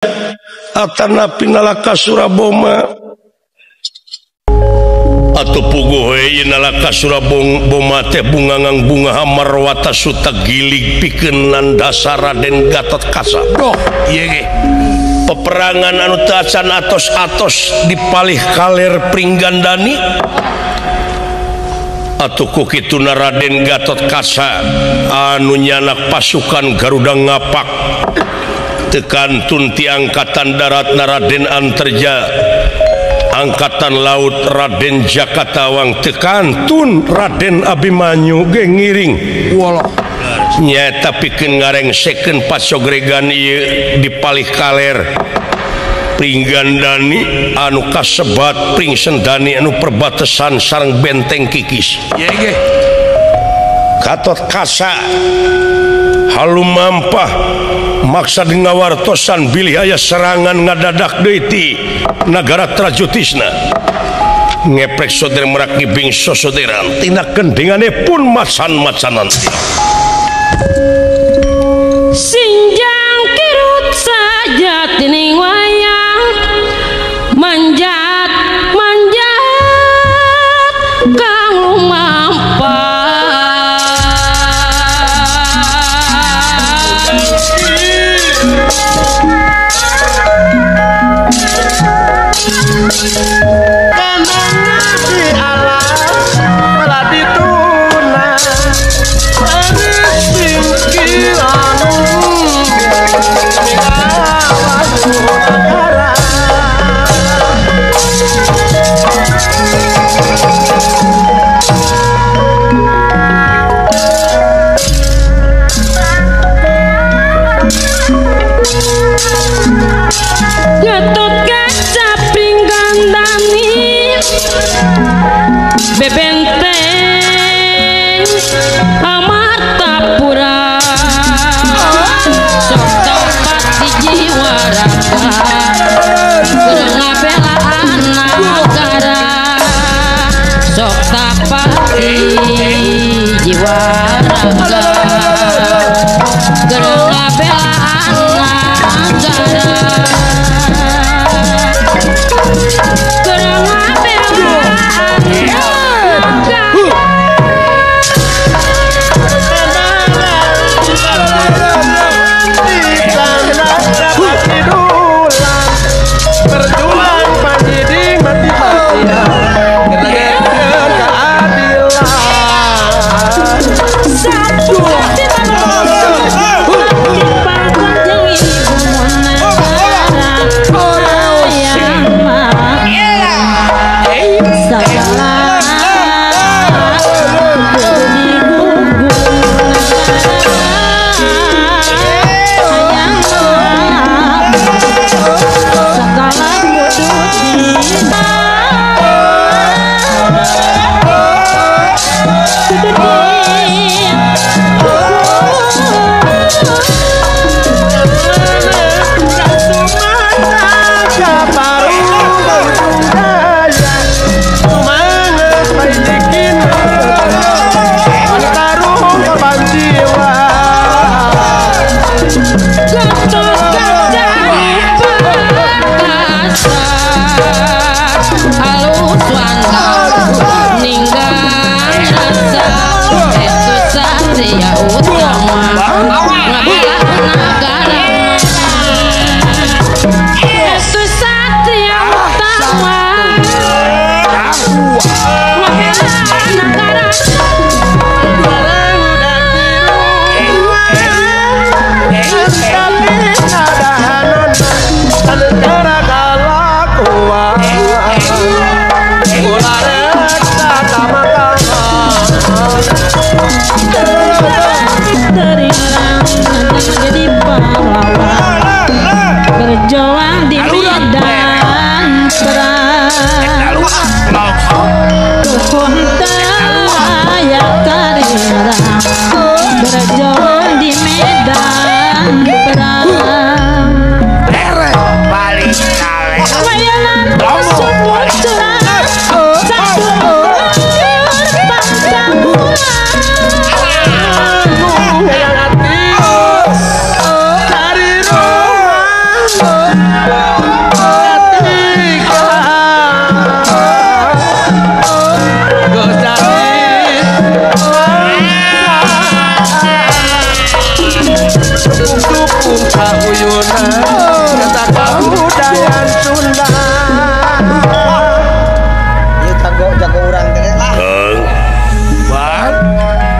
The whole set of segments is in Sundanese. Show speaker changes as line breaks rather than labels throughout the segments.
Atanapi Nalaka Suraboma atau puguh we Nalaka Suraboma teh bungangang bunga Hamarwata Suta gilig pikeun nandasa Raden Gatot Kaca.
Doh, ieu ge.
Peperangan anu teu acan atos-atos di palih kaler Pringgandani atuh ku kituna Raden Gatot Kaca anu nyanak pasukan Garuda ngapak tekantun ti angkatan darat Raden Anterja, angkatan laut Raden Jakatawang, tekantun Raden Abimanyu ge ngiring.
Walah.
Nyaeta pikeun ngarengsekeun pasogregan ieu di palih kaler Pringgandani anu kasebat Pringsendani anu perbatasan sareng benteng Kikis.
Ieu ge.
Gatot Kaca halumampah maksa ngawartosan bilih aya serangan ngadadak deui ti nagara Trajutisna. Ngeprek soder merak ngibing sosoderan tina kendingane pun macan-macanan.
Sinjang kirut saja tining wayang manjat manjat kang lumampah.
Kanana di alas malah dituna manis pinggiran negara.
Gatot Kaca Pringgandani bebenteng Amartapura sok tempat di jiwa raga keur ngabelaan nagara sok tapat di jiwa raga keur ngabelaan nagara keur ngabelaan nagara.
Berjuang panjiding mati matian keadilan.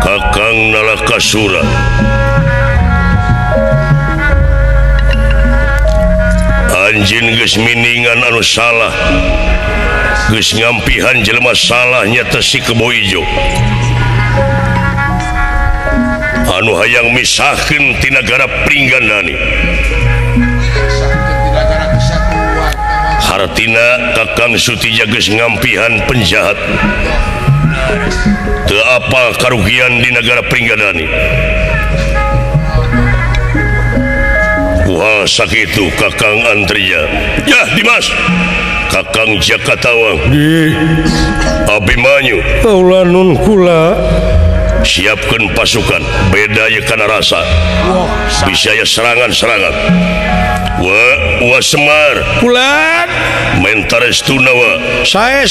Kakang Nalakasura anjeun geus miningan anu salah, geus ngampihan jelema salah nyata si Kebo Ijo anu hayang misahkeun ti nagara Pringgandani. Hartina Kakang Sutija geus ngampihan penjahat teu apal karugian di nagara Pringgandani. Wah sakitu Kakang Antrija. Yah Dimas, Kakang Jakatawang, Abimanyu, kaula nun kula. Siapkan pasukan, beda ya kana rasa. Bisa ya serangan-serangan. Wa wa Semar, kula mentares tunawa. Saya.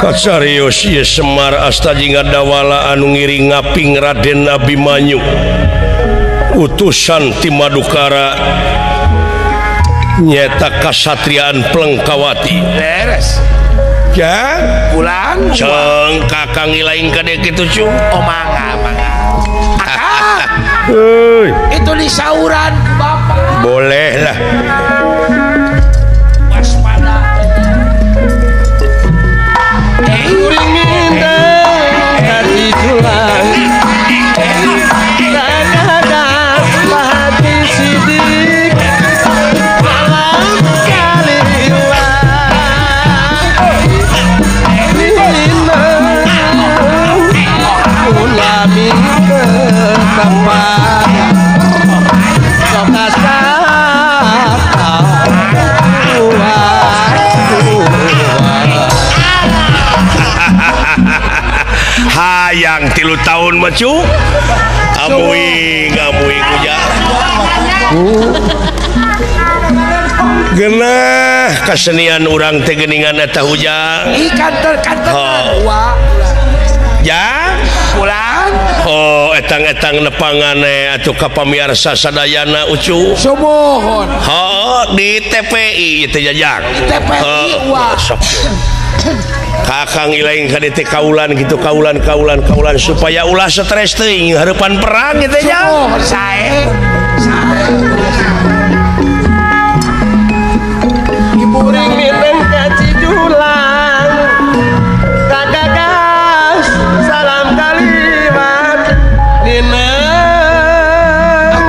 Kacarios ieu Semar asta jeung ngadawala anu ngiring ngaping Raden Abimanyu utusan ti Madukara nyeta kasatriaan Plengkawati.
Beres.
Ya,
pulang.
Ceng Kakang ilaing kade kitu cu.
Oh mangga mangga. Akang.
Heuy.
Itu disauran ku bapak.
Boleh lah.
Waspada.
Hayang 3 tahun macu amuing amuing ujang genah kasenian urang teh geuningan eta hujang
ih kantor-kantor
oh. Ya
pulang
oh etang-etang nepangane atuh ka pamiarsa sadayana ucu
sumuhun
oh di TPI teh jajang
TPI wah
sok Kakang ilaing ka teh kaulan gitu kaulan kaulan kaulan supaya ulah stres teuing hareupan perang gitu nya.
Oh, sae. Sae.
Iburing mineng ka Cijulang. Kagagas salam kalimat nina.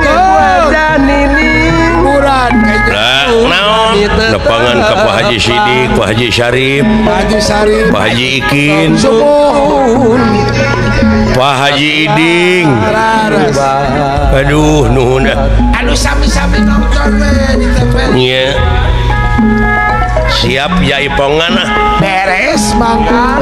Wajah nini
kurang
naon nepangan ka Pak Haji Sidik, Pak Haji Syarif,
Pak Haji Syarif,
Pak Haji Ikin, Pak Haji Iding. Aduh nuhun ah.
Anu sami-sami nonton we di TV.
Nya. Siap ya ipongan ah.
Beres mangga.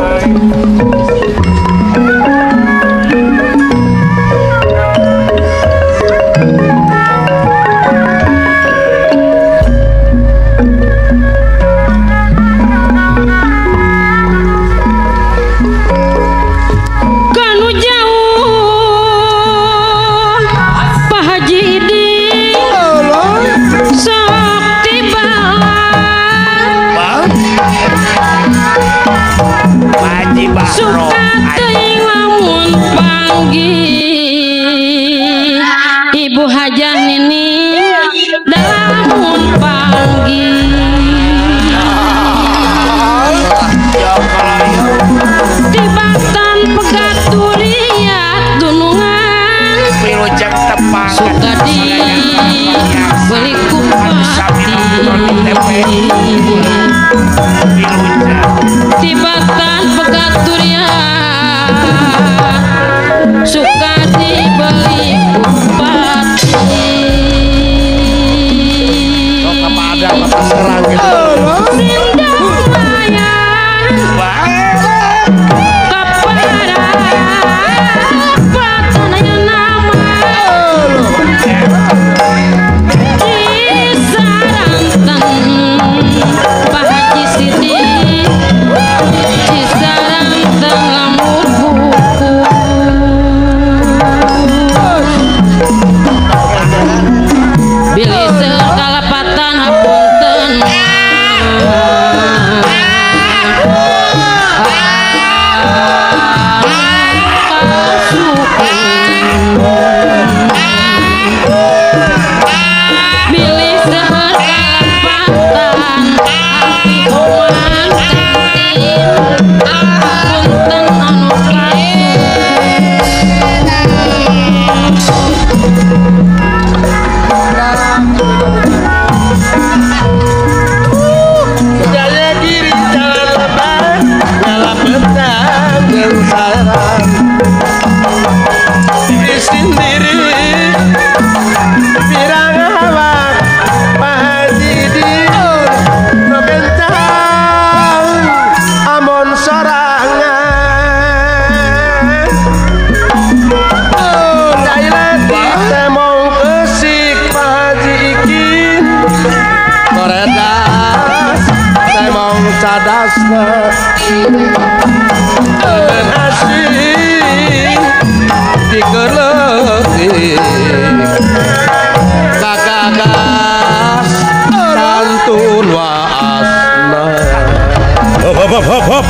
Suka teuing lamun panggih Ibu Hajah Nini lamun panggih di batan pegaturiat dunungan suka di beli kupati di batan pegaturiat
waasna dan asing dikeleutik kagagas pantun waasna.
Hop hop hop hop hop.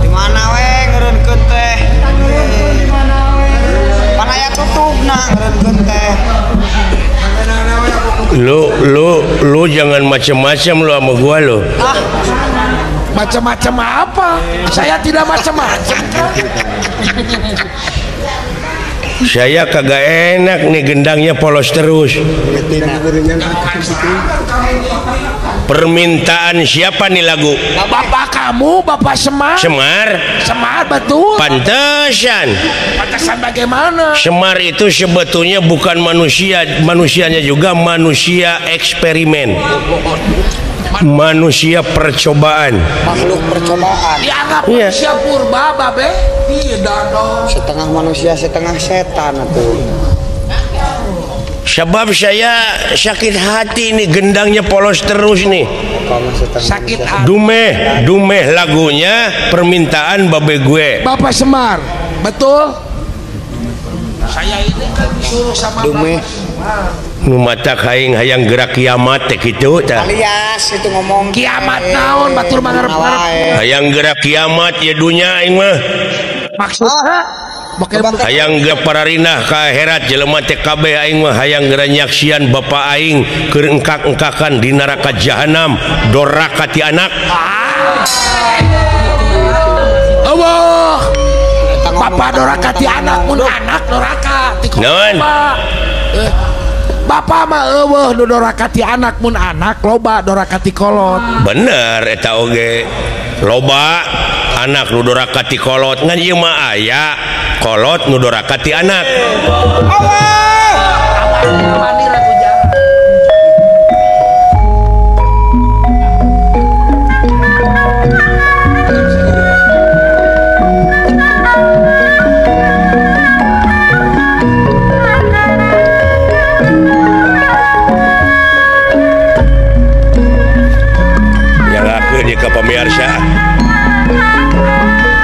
Di mana we ngeureunkeun teh? Pan aya tutupna ngeureunkeun teh.
Lu jangan macam-macam lu sama gua lu.
Ah, macam-macam apa? Saya tidak macam-macam.
Saya kagak enak nih gendangnya polos terus. Permintaan siapa nih lagu?
Bapak kamu, Bapak Semar.
Semar?
Semar betul.
Pantesan.
Pantesan bagaimana?
Semar itu sebetulnya bukan manusia, manusianya juga manusia eksperimen. Manusia percobaan.
Makhluk percobaan.
Dianggap
iya.
Manusia purba, babe. Tidak dong.
Setengah manusia, setengah setan atuh.
Sebab saya sakit hati nih gendangnya polos terus nih.
Sakit hati.
Dumeh, dumeh lagunya permintaan babe gue.
Bapak Semar, betul? Saya ini kan disuruh sama
Dumeh.
Bapak.
Nu mata kaing hayang gerak kiamat teh kitu tah.
Alias itu ngomong
kiamat naon batur mangarep-ngarep.
Hayang gerak kiamat ya dunya aing mah.
Maksudna
hayang gerak pararinah ka akhirat jelema teh kabeh aing mah hayang geura nyaksian bapa aing keur engkak-engkakan di neraka jahanam doraka ti anak.
Allah. Bapa doraka ti anak mun anak doraka ti
naon?
Bapak mah eueuh nu doraka ti anak mun anak loba doraka ti kolot.
Bener eta oge. Loba anak nu doraka ti kolot ngan ieu mah aya kolot nu doraka ti anak.
Allah.
Ke pemirsa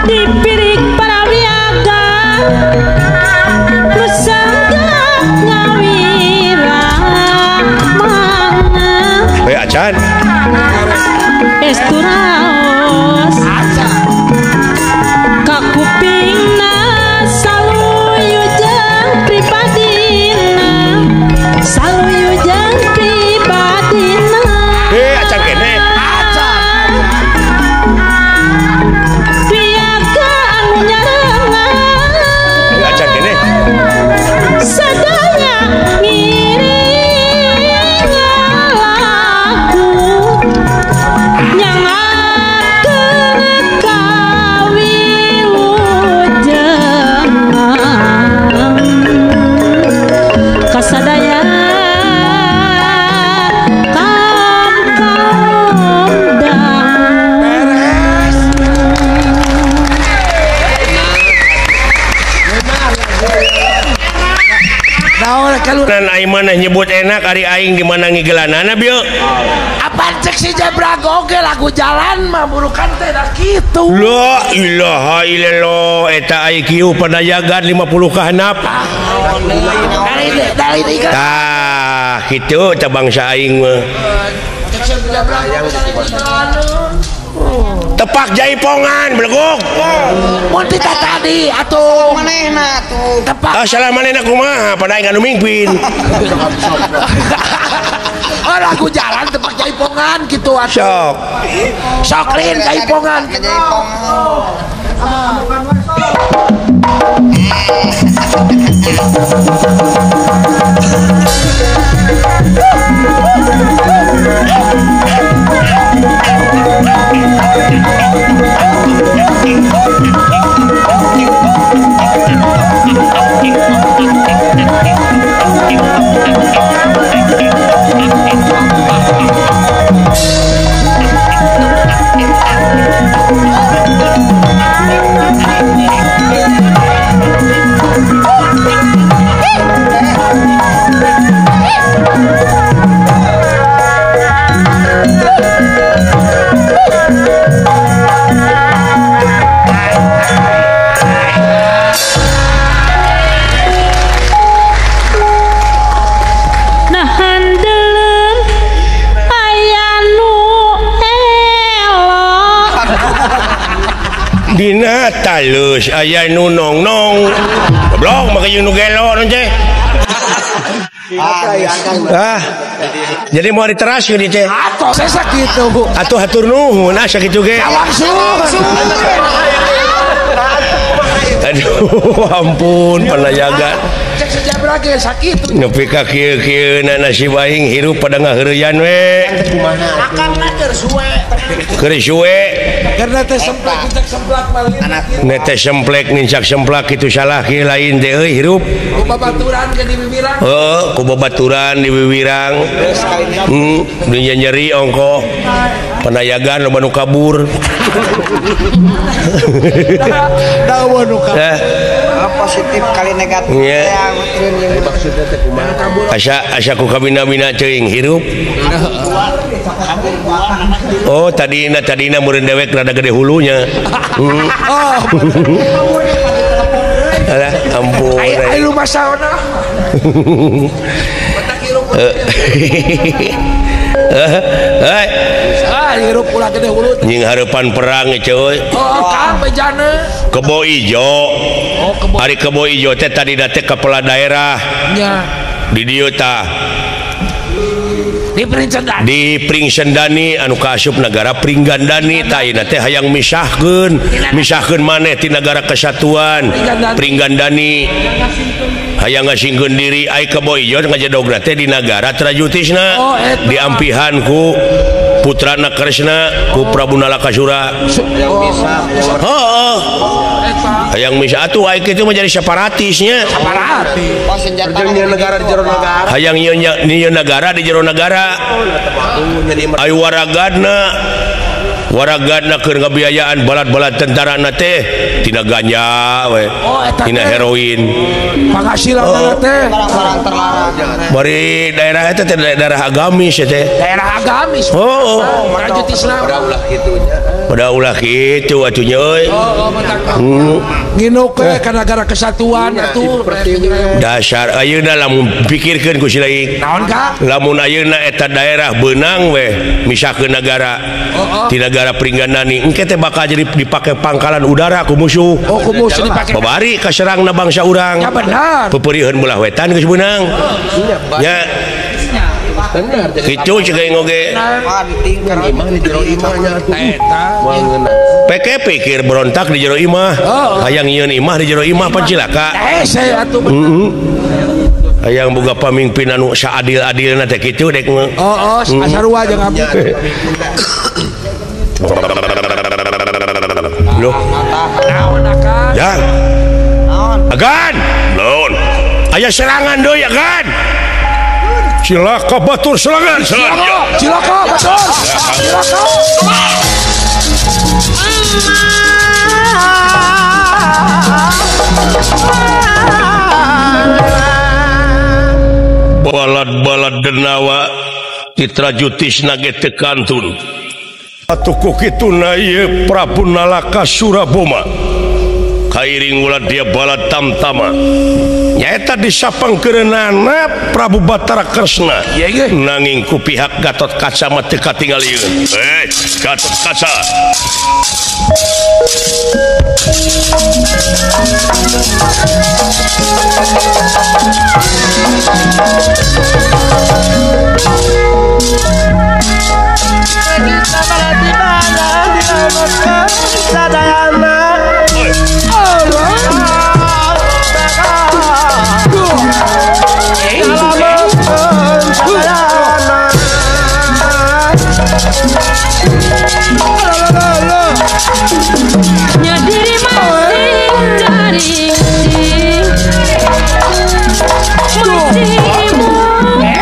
dipirik para wiaga nusangga ngawira mana
we acan
esturaos kakupingna saluyu jeung pribadina saluyu jeung pribadina
acan kene
sadaya ngiring lagu nyangakeun kawilujengan kasadaya
dan aing maneh nyebut enak ari aing di mana ngigelanana bieu.
Apaan cek si Jebrak oge lagu jalan mah burukan teh da kitu.
La ilaha illallah eta IQ panayagan 50 ka handap. Tah kitu teh bangsa aing mah. Tepak jaipongan beleguk.
Mun ti tadi atuh
manehna atuh.
Tepak.
Ah salah manehna kumaha pada aing anu mingpin.
Oh lagu jalan tepak jaipongan kitu atuh.
Sok.
Sok lin jaipongan.
Aya talus, aya nu nong-nong. Goblok make jeung nu gelo non teh. Ah. Jadi mau diteras di teh.
Atuh saya sakitu, Bu.
Atuh hatur nuhun ah sakitu ge.
Langsung.
Aduh, ampun panayaga.
Cek sejabra ge sakitu.
Nepi ka kieu-kieu na nasib aing hirup pada ngaheureyan we.
Akang mah keur suwe.
Keur suwe.
Karena teh semplak nincak semplak malin.
Nete semplek nincak semplak itu salah kieu lain teh euy hirup.
Ku babaturan ge di wiwirang.
Heeh, ku babaturan di wiwirang. Di nyeri ongkoh. Panayagan loba nu kabur.
Da nu kabur.
Positif kali negatif.
Yeah. Asa asa ku kabina-bina teuing hirup. Oh, tadina tadina meureun dewek rada gede hulunya.
Oh.
Alah, ampun.
Ai lu masaona.
Hei.
Ah, hirup ulah gede hulu.
Nying hareupan perang euy.
Oh, Kang bejana.
Kebo ijo.
Oh, kebo.
Ari kebo ijo teh tadi teh kepala daerah.
Nya.
Di dieu tah.
Di Pringgandani.
Di Pringgandani anu kaasup nagara Pringgandani tah ayeuna teh hayang misahkeun, misahkeun maneh ti nagara kesatuan Pringgandani. Hayang ngasingkeun diri ai kebo ijo ngajedogna teh di nagara Trajutisna.
Oh,
diampihan ku putrana Kresna ku Prabu Nalakasura. Heeh. Hayang misah atuh ai kitu mah jadi separatisnya.
Separatis.
Oh, senjata
negara di jero negara.
Hayang nyieun negara di jero negara. Ai waragadna waragadna keur ngabiayaan balad-balad tentarana teh tina ganja we. Tina heroin.
Panghasilan teh
barang-barang terlarang.
Bari daerah eta teh daerah agamis ya teh.
Daerah agamis.
Oh,
lanjut Islam.
Pada ulah kitunya.
Pada ulah kitu atuh nya euy.
Oh, matak. Nginuk we ka nagara kesatuan atuh.
Dasar ayeuna lamun pikirkeun ku si lain.
Naon ka?
Lamun ayeuna eta daerah beunang we misahkeun nagara. Ti nagara Pringgandani engke teh bakal jadi dipake pangkalan udara ku musuh.
Oh, ku musuh dipake.
Babari kaserangna bangsa urang.
Ya benar.
Peupeurieun belah wetan geus beunang. Nya.
Benar.
Kitu cek aing oge.
Wah, ditingker
imah di jero imahnya atuh.
Eta.
Peke pikir berontak di jero imah. Hayang nyieun imah di jero imah pan cilaka.
Hese atuh.
Hayang boga pamimpin anu saadil-adilna teh kitu dek.
Oh, sarua jeung abdi.
Loh.
Naon akan?
Jang.
Naon?
Agan. Naon? Aya serangan deui agan. Cilaka batur serangan.
Cilaka, cilaka batur. Cilaka.
Balad-balad denawa Citra Jutisna ge teu kantun. Atuh ku kituna ieu Prabu Nalakasura Boma. Kairing ulah dia balad tamtama. Nyaeta disapangkeureunana Prabu Batara Kresna. Nanging ku pihak Gatot Kaca mah teu katingalieun. Gatot Kaca.
Nyadiri masih cari masih.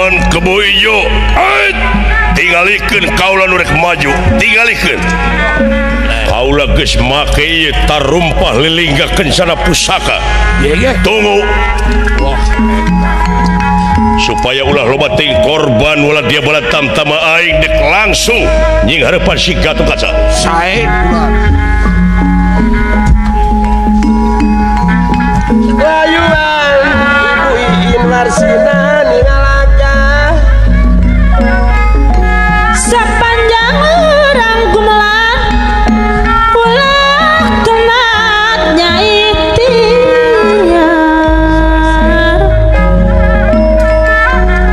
Lawan Kebo Ijo. Tingalikeun kaula nu rek maju, tingalikeun. Kaula geus make ieu tarumpah lilingga kencana pusaka. Tunggu. Supaya ulah loba ting korban ulah dia bala tamtama aing dek langsung nying hareupan si Gatotkaca.
Sae.
Layuan Ibu Iin Warsina ningalaka
sepanjang orang gumelar ulah tenat nyai tiar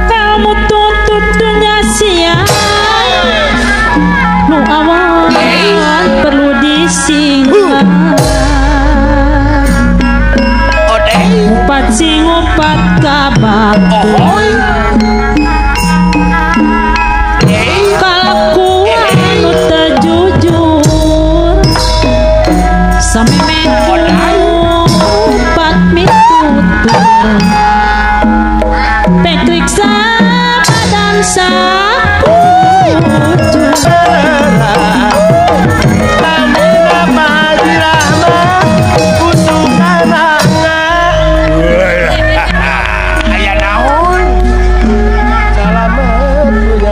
kamu tuntut dunia siang nu awan perlu disinggah empat sing empat kabar kalakuan nu teu jujur sameme empat mitutur pekrik sabadan sakucur.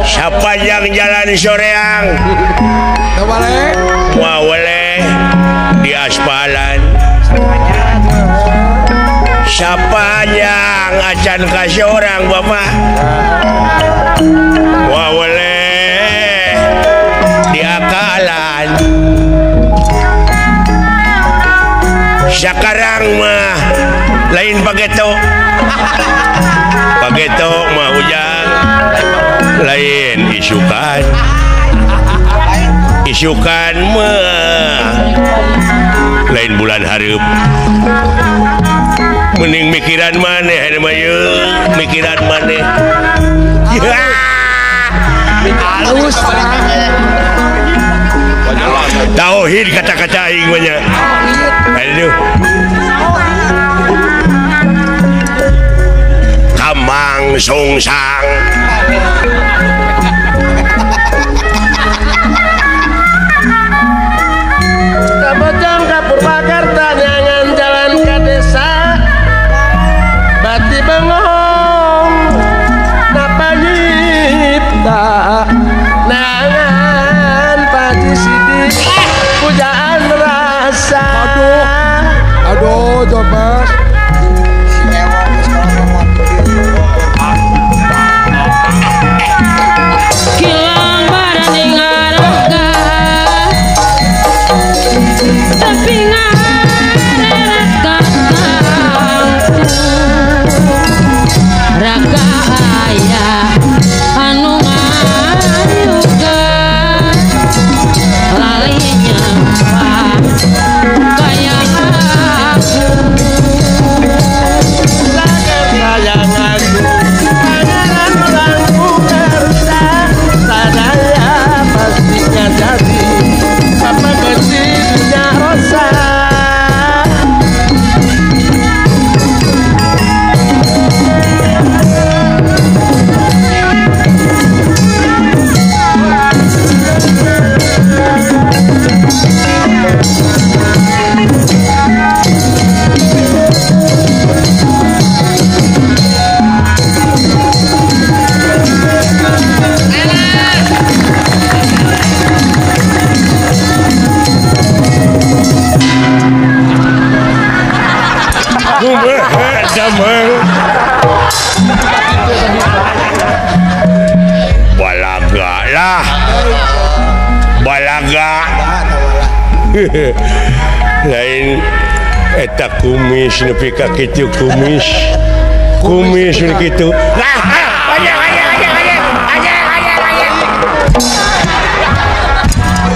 Sepanjang jalan soreang wawele di aspalan sepanjang acan kasih orang bapak wawele di akalan sekarang mah lain pageto pageto mah ujang lain isukan isukan mah lain bulan hareup mending mikiran maneh mah yeuh mikiran maneh
halus
tauhid kata-kata aing mah nya aduh kamang sungsang
Kabojong ka Purwakarta nyangan jalan ka desa bati bengong napa nyipta nangan paji sidik pujaan rasa.
Aduh aduh coba
balaga lah balaga lain eta kumis nepi ka kitu kumis kumis kitu lah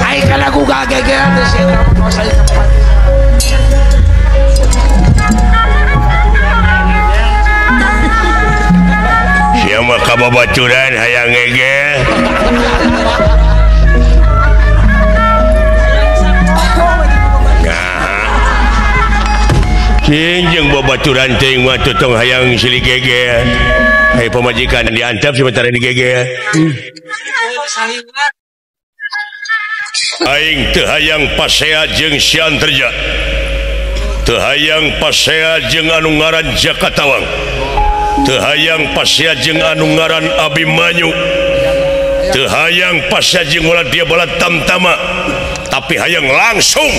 aing kana ku gagegean teh
sia mah kababaturan hayang ngegel. Nah. Cing jeung Babaturan teuing mah tong hayang silih geger. Hai pamajikan diantep sementara digeger. Aing teu hayang pasea jeung si Anterja. Teu hayang pasea jeung anu ngaran Jakatawang. Teu hayang pasea jeung anu ngaran Abimanyu. Teu hayang pasea jeung ulah dia bala tamtama. Tapi hayang langsung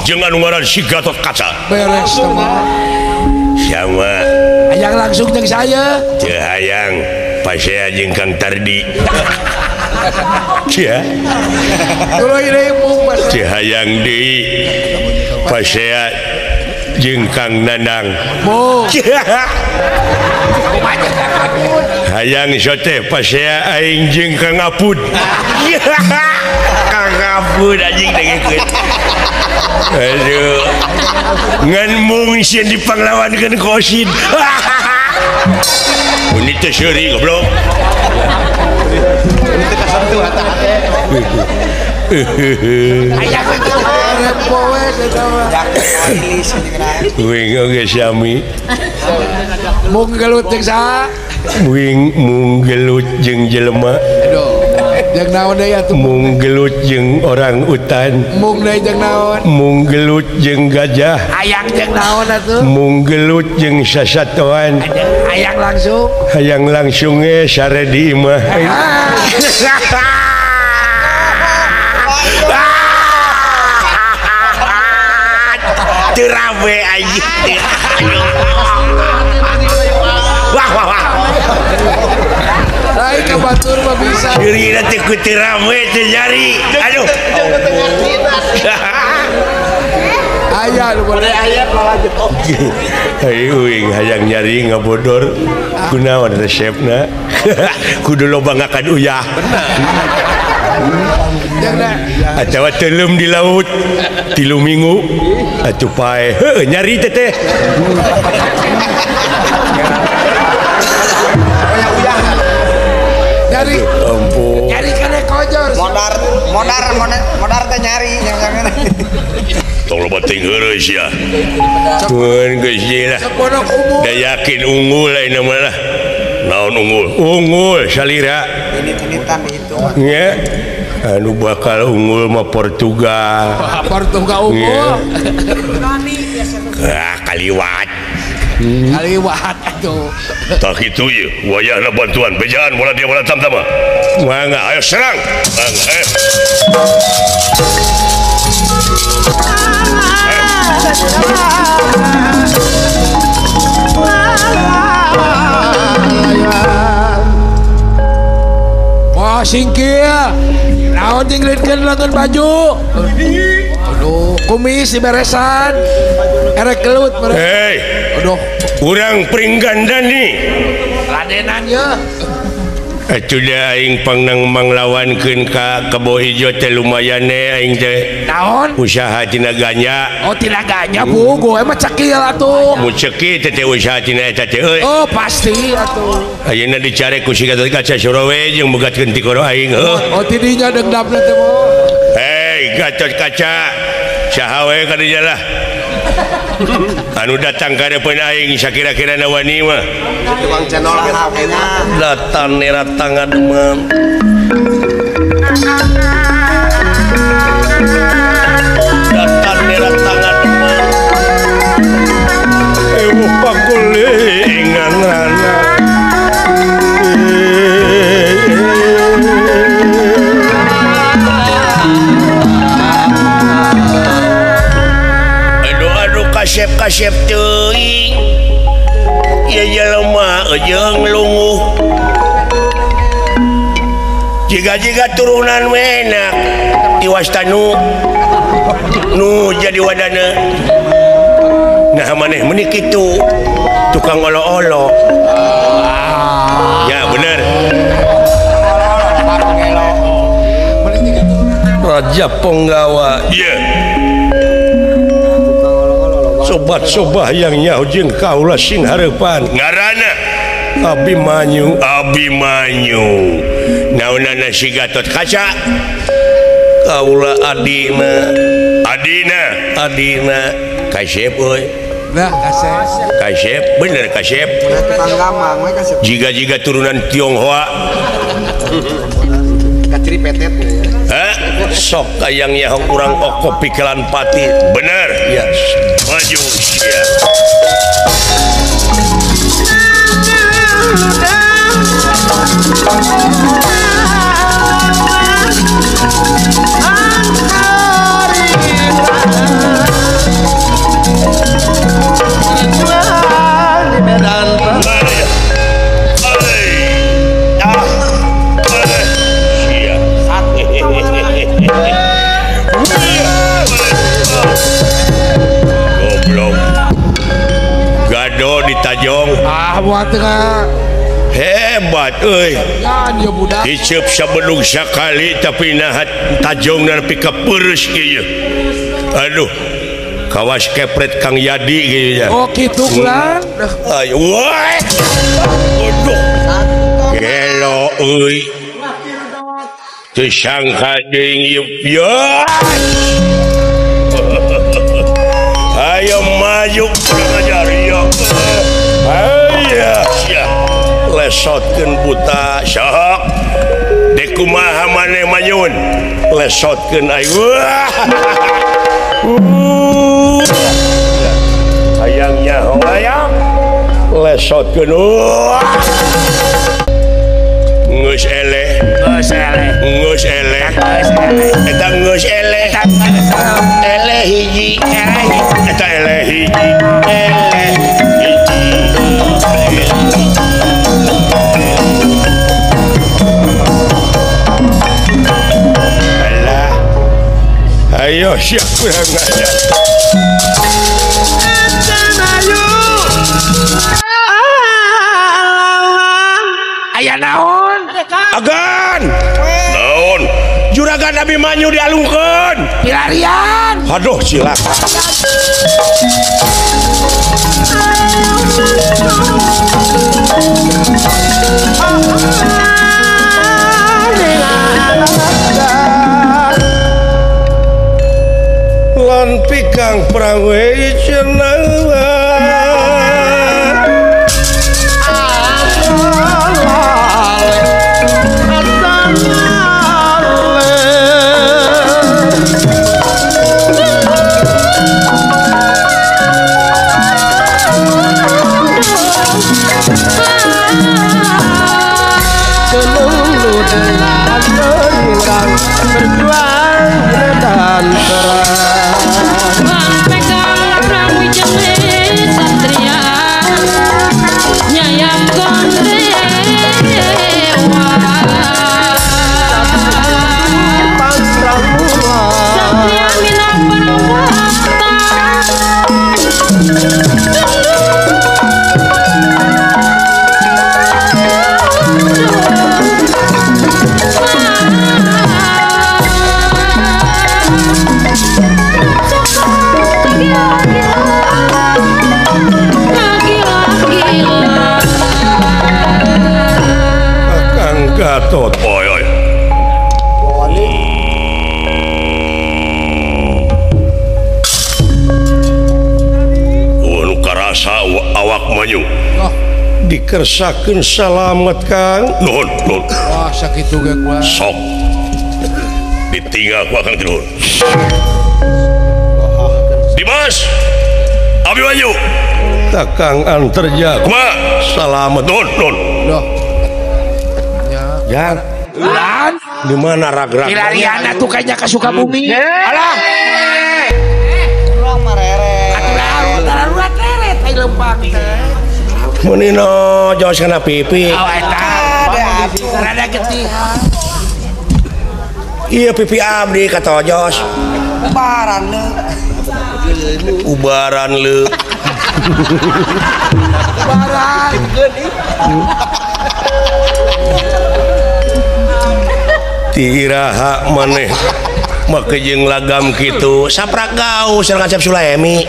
jeung anu ngaran si Gatot Kaca.
Beres sama.
Sama.
Hayang langsung jeung saya.
Teu hayang pasea jeung Kang Tardi. Ya. Teu hayang deui pasea jeung Kang Nanang. Hayang sote pasea aing jeung Kang Apud. Kang Apud anjing dengekeun. Aduh. Ngan mung sieun dipanglawankeun kosin. Ini teh seuri goblok. Wing oge sami.
Mung gelut jeung saha?
Wing mung gelut jeung jelema.
Aduh. Jeung naon deui atuh?
Mung gelut jeung orang utan.
Mung deui jeung naon?
Mung gelut jeung gajah.
Hayang jeung naon atuh?
Mung gelut jeung sasatoan.
Hayang langsung.
Hayang langsung ge sare di imah. Teu rame anjing. Wah wah wah.
Lain ka batur mah bisa.
Ceurina teh ku teu rame teu nyari. Aduh.
Aya nu boleh aya lanjut.
Hayu uing hayang nyari ngabodor. Kunaon resepna? Kudu loba ngakan uyah.
Bener.
Atawa teuleum di laut 3 minggu atuh paeh. Heuh nyari teh teh.
Nyari.
Ampun.
Nyari kana kojor.
Modar modar modar teh nyari jangan.
Tong loba ting heureuy sia. Mun geus ieu lah. Da yakin unggul ayeuna mah lah. Naon unggul? Unggul salira.
Ini-initan dihitung.
Nya. Anu bakal unggul mah Portugal.
Portugal unggul.
Ah, kaliwat.
Kaliwat atuh.
Tak kitu ieu, wayahna bantuan bejaan bola dia bola tamtama. Mangga ayo serang. Mangga.
Wah singkir. Naon nyingritkeun lengan baju. Aduh, kumis diberesan. Erek gelut mere.
Hei.
Aduh,
urang Pringgandani.
Ladenan ye.
Atuh da aing pangnang manglawankeun ka Kebo Ijo teh lumayan aing teh.
Naon?
Usaha tina ganja.
Oh, tina ganja bugo emang cekil atuh.
Mu cekil teh usaha tina eta teh euy.
Oh, pasti atuh.
Ayeuna dicare ku si Gatot Kaca Surawe jeung bogatkeun tikoro aing heuh.
Oh, tidinya dendamna teh mo.
Hei, Gatot Kaca. Saha we ka dinya lah. Anu datang ka hareupeun aing sakira-kirana wani mah.
Tukang channel
datang neratang demam. Datang neratang demam. Ewuh pakulingan. Kasep-kasep teuing. Ieu jelema jeung lunguh. Jiga-jiga turunan menak tiwas tanu nu jadi wadana. Nah maneh meuni kitu tukang olo-olo. Ya bener. Raja Ponggawa. Iya. Sobat-sobat yang nyaho jeung kaula sing hareupan. Ngaranna Abimanyu. Abimanyu. Naonana si Gatot Kaca? Kaula adina. Adina. Adina. Kasep euy.
Nah, kasep.
Kasep, bener kasep. Jiga-jiga turunan Tionghoa.
Kaciri petet.
Hah? Sok kayang nyaho urang oko pikelan pati. Bener. Ya. Maju sia. Goblok. Gado ditajong.
Ah, buat tengah.
Hebat euy. Diceup sabedug sakali tapi nah tajong nepi ka peureus ieu. Aduh. Kawas kepret Kang Yadi kieu nya.
Oh kitu kulan.
Ayo wah. Aduh. Gelo euy. Teu sangka deui ieu. Ayo maju kurang ajar ieu. Ayo sia. Lesotkeun buta sok. Dek kumaha maneh manyun. Lesotkeun ayo. Hayangnya hayang lesotkeun geus eleh geus eleh geus eleh eta geus eleh eleh hiji eta eleh hiji eleh hiji. Alah ayo siap kurang ajar.
Aya naon?
Agan. Naon? Juragan Abimanyu dialungkeun.
Pilarian.
Aduh cilaka. Lan pikang perang we cenah. Gatot. Oi oi. Nu karasa awak manyu. Dikersakeun salamet Kang. Nuhun, nuhun.
Wah, sakitu ge kuat.
Sok. Ditinggal ku Akang nuhun. Dimas. Abimanyu. Takang anterja. Kumaha? Salamet nuhun, nuhun.
Loh.
Ya.
Lan,
di mana rag-rag?
Pilariana tuh kayaknya ke Sukabumi. Alah.
Urang mah reret.
Atuh darurat reret ai lempang teh.
Munino jos kana pipi.
Oh eta. Rada getih.
Iya pipi abdi katojos.
Ubaran leu.
Ubaran leu.
Ubaran.
Tiraha maneh make jeung lagam kitu saprak gaul sareng Acep Sulaemi.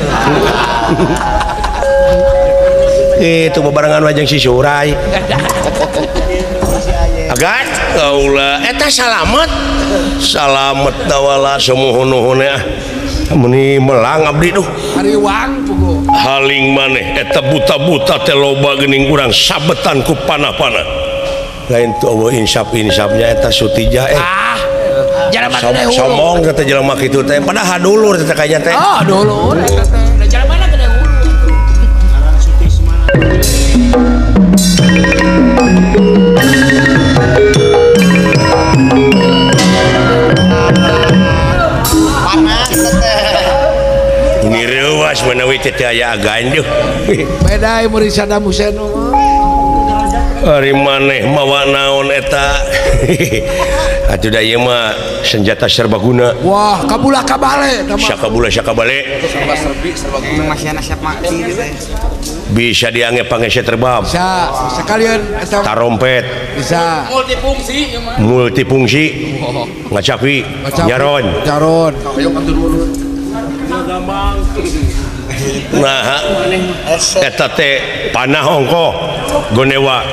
Itu bebarengan wajeng si Surai. Agan kaula eta salamet. Salamet tawala sumuhun-nuhun ah. Meni melang abdi duh.
Hariwang puguh.
Haling maneh eta buta-buta teh loba geuning urang sabetan ku panah-panah. Lain tuh eueuh insap-insapnya eta Sutija
Ah. Jalma gede hulu.
Somong teh jelema kitu teh padahal dulur teh kayaknya teh.
Oh, dulur eta teh. Jalma gede hulu.
Nireuwas manawi teh aya agan duh.
Beda murid Saddam Hussein.
Ari maneh mawa naon eta? Atuh da ieu mah senjata serbaguna.
Wah, kabulah kabale eta mah.
Sakabula sakabale.
Serba serbi serbaguna. Masih siap maki gitu.
Bisa diange pangese terbang.
Bisa, sekalian eta
tarompet.
Bisa.
Multifungsi ieu mah.
Multifungsi. Ngacapi, nyaron.
Nyaron.
Nah, eta teh panah ongkoh gonewa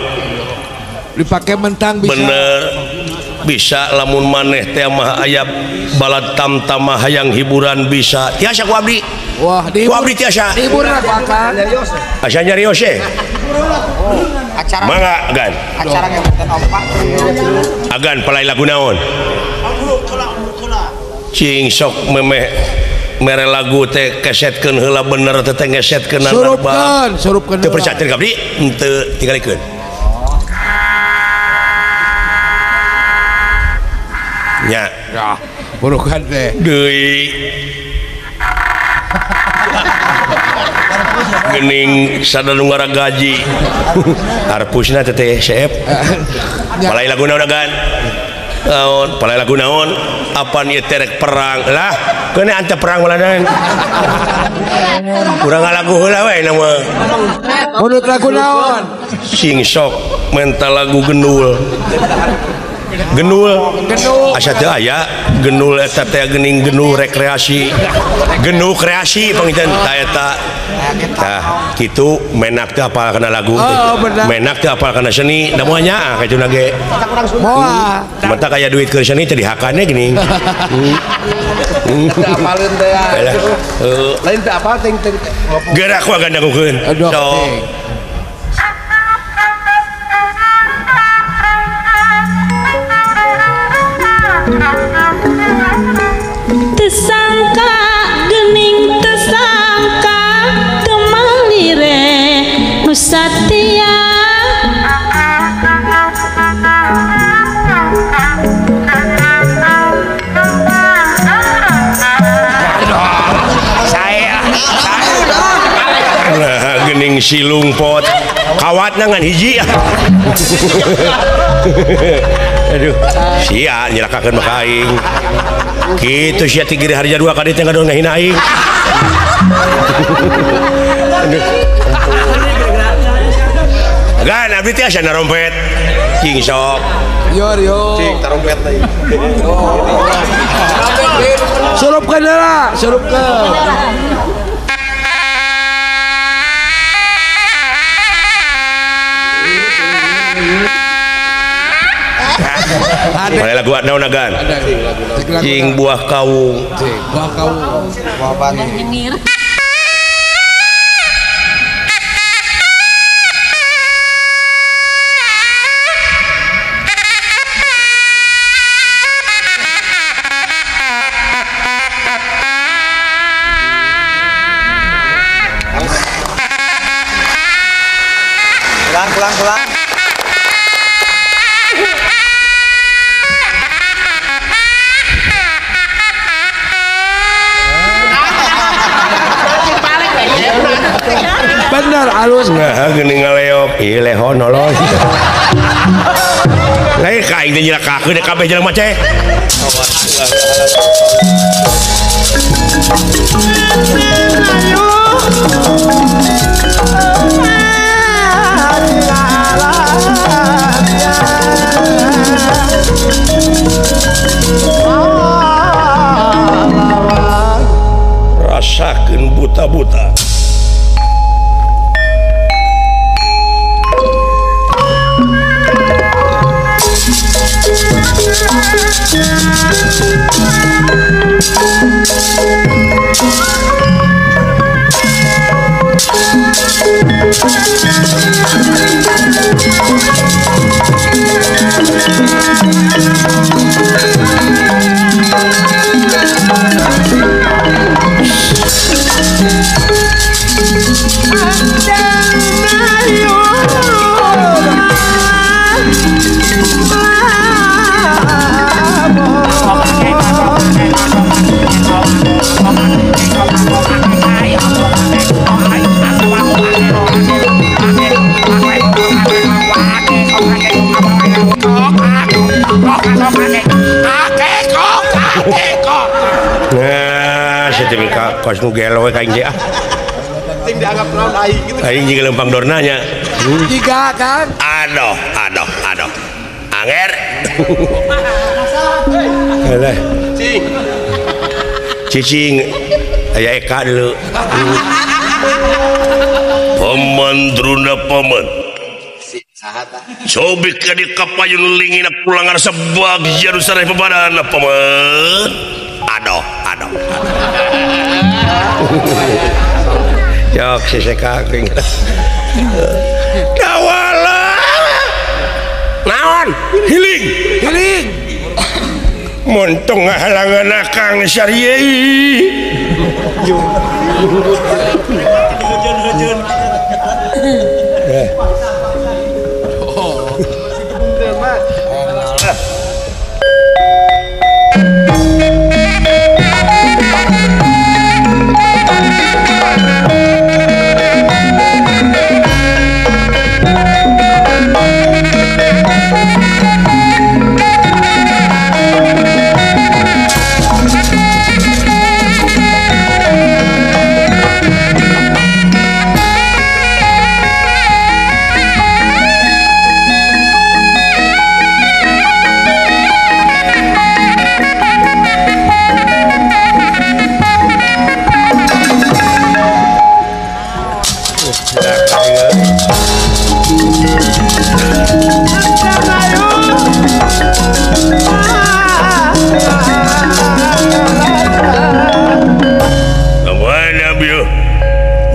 dipakai mentang bisa.
Bener bisa lamun maneh teh mah aya balad tamtama hayang hiburan bisa tiasa ku abdi.
Wah,
ku abdi tiasa.
Hiburan ku akang.
Asa nyarios ye.
Acara
mangga agan.
Acara ngebutan ompak.
Agan palai lagu naon? Cing sok memeh mere lagu teh kesetkeun heula bener teh ngesetkeun
surupkeun surupkeun
teu percaya teu abdi henteu tingalikeun. Nya
ya burukan teh
deui geuning sada nu ngaragaji arpusna teh teh seep palai lagu naon agan naon palai lagu naon apan ieu terek perang lah keuna ante perang maladan urang ngalagu heula we nama
menurut lagu naon
sing sok menta lagu gendul gendul asa teu aya gendul eta teh geuning gendul rekreasi gendul kreasi panginten ta eta tah kitu menak teu apal kana lagu menak teu apal kana seni da moal nyaah kitu na ge
moal
mata kaya duit keur seni teh dihakane geuning
teu apaleun teh lain teu apal ting
gerak ku agan dangukeun sok.
Tersangka gening tersangka temalire nu satia
saya nah gening silung pot kawatna ngan hiji. Aduh, sia nyelakakeun mah aing. Kitu sia ti Giri Harja 2 ka dieu teh ngadon ngahina aing. Aduh. Gan abdi teh asa narompet. Cing sok.
Yor yo.
Cing tarompet teh.
Surupkeun heula, surupkeun.
Palai lagu naon agan? Cing buah kawung.
Buah kawung.
Buah batu. Pulang, pulang, pulang.
Bener alus.
Nah, geuning ngaleok, ieu lehon nolong. Lain ka aing teh nyelakakeun kabeh jelema teh. Rasakeun buta-buta. kos nu gelo we ka aing ah.
Ting dianggap naon aing gitu.
Aing jiga lempang dorna nya.
Jiga kan.
Aduh, aduh, aduh. Anger. Alah.
Cing.
Cicing. Aya Eka dulu. Paman Druna paman. Cobi ka di kapayun lingina pulang arsa bagja nu sareh papadana paman. Aduh, aduh. Yok si seka geuing. Dawala. Naon? Hiling, hiling. Montong ngahalangan akang syariei.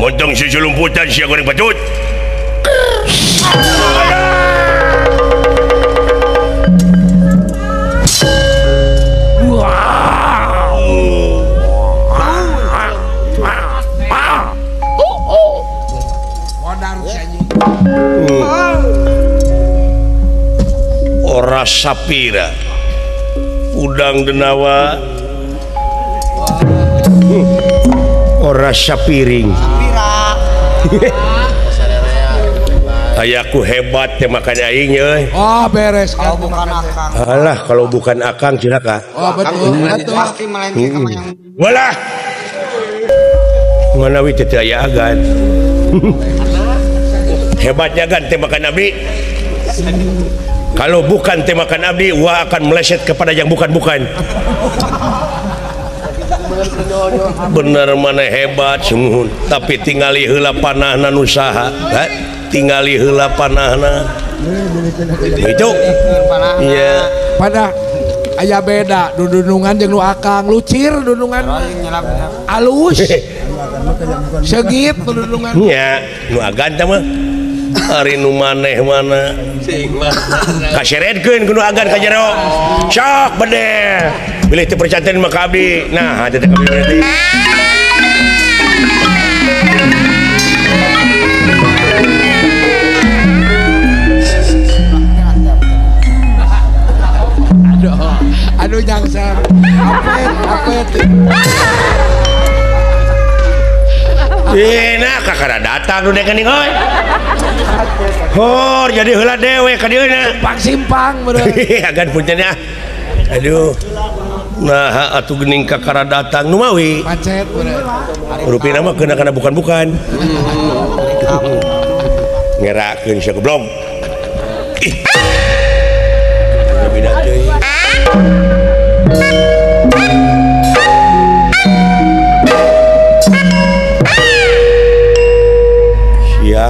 Montong susulumputan sia goreng patut. Ora sapira udang denawa ora sapiring. Ayaku hebat teh makan aing euy.
Oh beres
kalau bukan akang.
Alah kalau bukan akang cilaka.
Oh betul.
Pasti melenceng sama yang
walah. Manawi teh aya agan. Hebatnya kan tembakan abdi. Kalau bukan tembakan abdi, wah akan meleset kepada yang bukan-bukan. Bener mana hebat sungguh, tapi tingali heula panahna nu saha, tingali heula panahna. Itu. Iya.
Pada aya beda dudunungan jeung nu akang, lucir dudungan. Alus. Segit dudungan.
Nya, nu agan teh mah. Ari nu maneh mana kaseredkeun ku nu agan ka jero. Sok bedeh. Bilih teu percanten mah ka abdi. Nah, teh ka abdi berarti.
Aduh, aduh nyangsar. Apet, apet.
Nah, kakara datang nu dekening euy. Hor jadi heula dewe ka dieu na.
Simpang simpang bener.
Agan punten ya. Aduh. Nah, atuh geuning kakara datang nu mawi.
Macet bener.
Rupina mah keuna kana bukan-bukan. Ngerakeun sia goblok. Ih. Beda deui. Ya.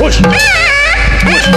Hush. Hush.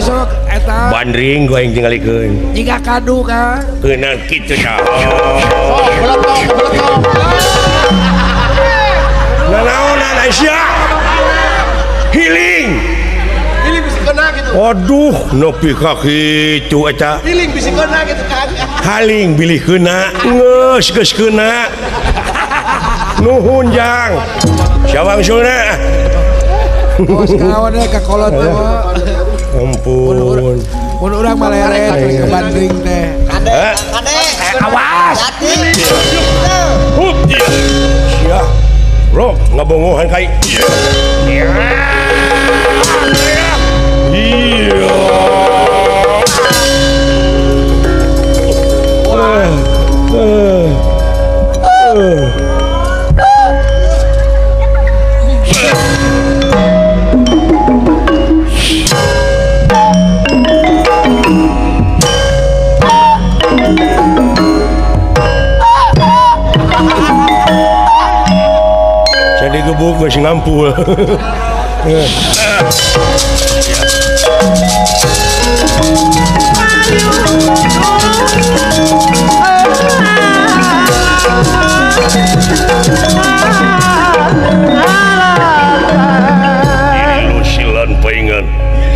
Sok eta.
Bandring gua yang tinggalikeun.
Jiga kadu ka.
Keunang kitu nya.
Sok beletok beletok.
Nanaonan Aisyah. Healing.
Healing bisi kena gitu.
Aduh, nepi ka kitu eta.
Healing bisi kena gitu kan.
Haling bilih kena, geus geus kena. Nuhun jang. Siapa wangsulna?
Bos kawan deh ka kolot teh.
Ampun.
Mun urang mah leret ke bandring teh.
Kade, kade.
Awas.
Hup. Sia. Bro, ngabongohan kai. Iya. Jadi gebuk geus ngampul. Lusilan paingan.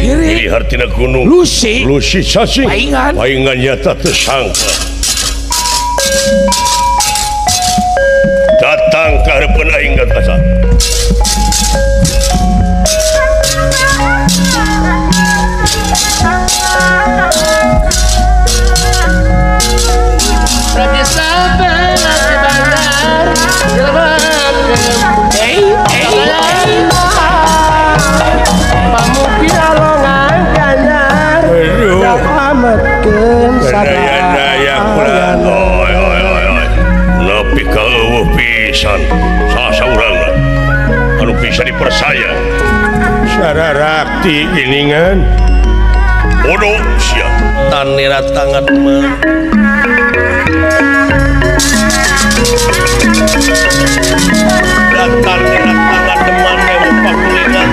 Ini hartina gunung.
Lusi.
Lusi cacing.
Paingan.
Paingan nyata tersangka. Datang ke hadapan aing Gatot. Anu bisa dipercaya Sararakti giningan bodoh sia tanera tangan mah datar tangan deman pakulingan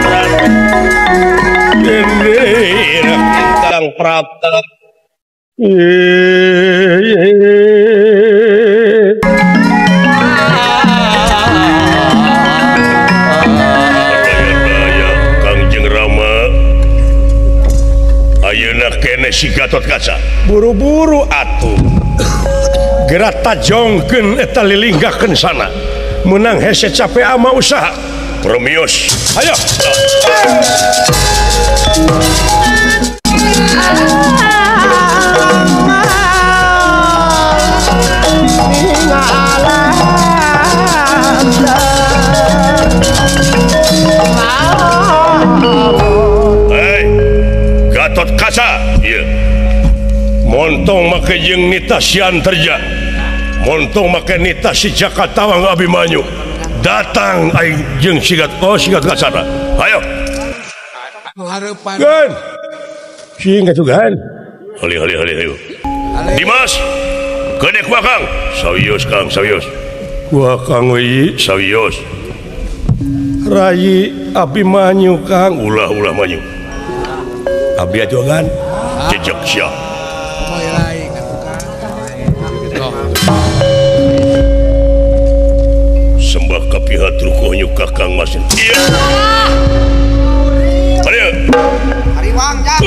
dendera kang prapta. Si Gatot Kaca buru-buru atuh gerak tajongkeun eta lilinggakeun sana menang hese capek ama usaha Promios ayo. Hey, Gatot Kaca ieu montong make jeung nita si Antarja, montong make nita si Jaka Tawang Abimanyu datang aing jeung si Gatot Kaca. Ayo harapan sing katugan hali hali hali ayo Dimas gede kuah Kang sawios Kang sawios kuah Kang euy sawios Rayi Abimanyu Kang ulah ulah manyu abdi atuh jejak sia. Sembah kapihat rukoh nyuka Kang Masin. Iya. Ayo.
Hariwang jang.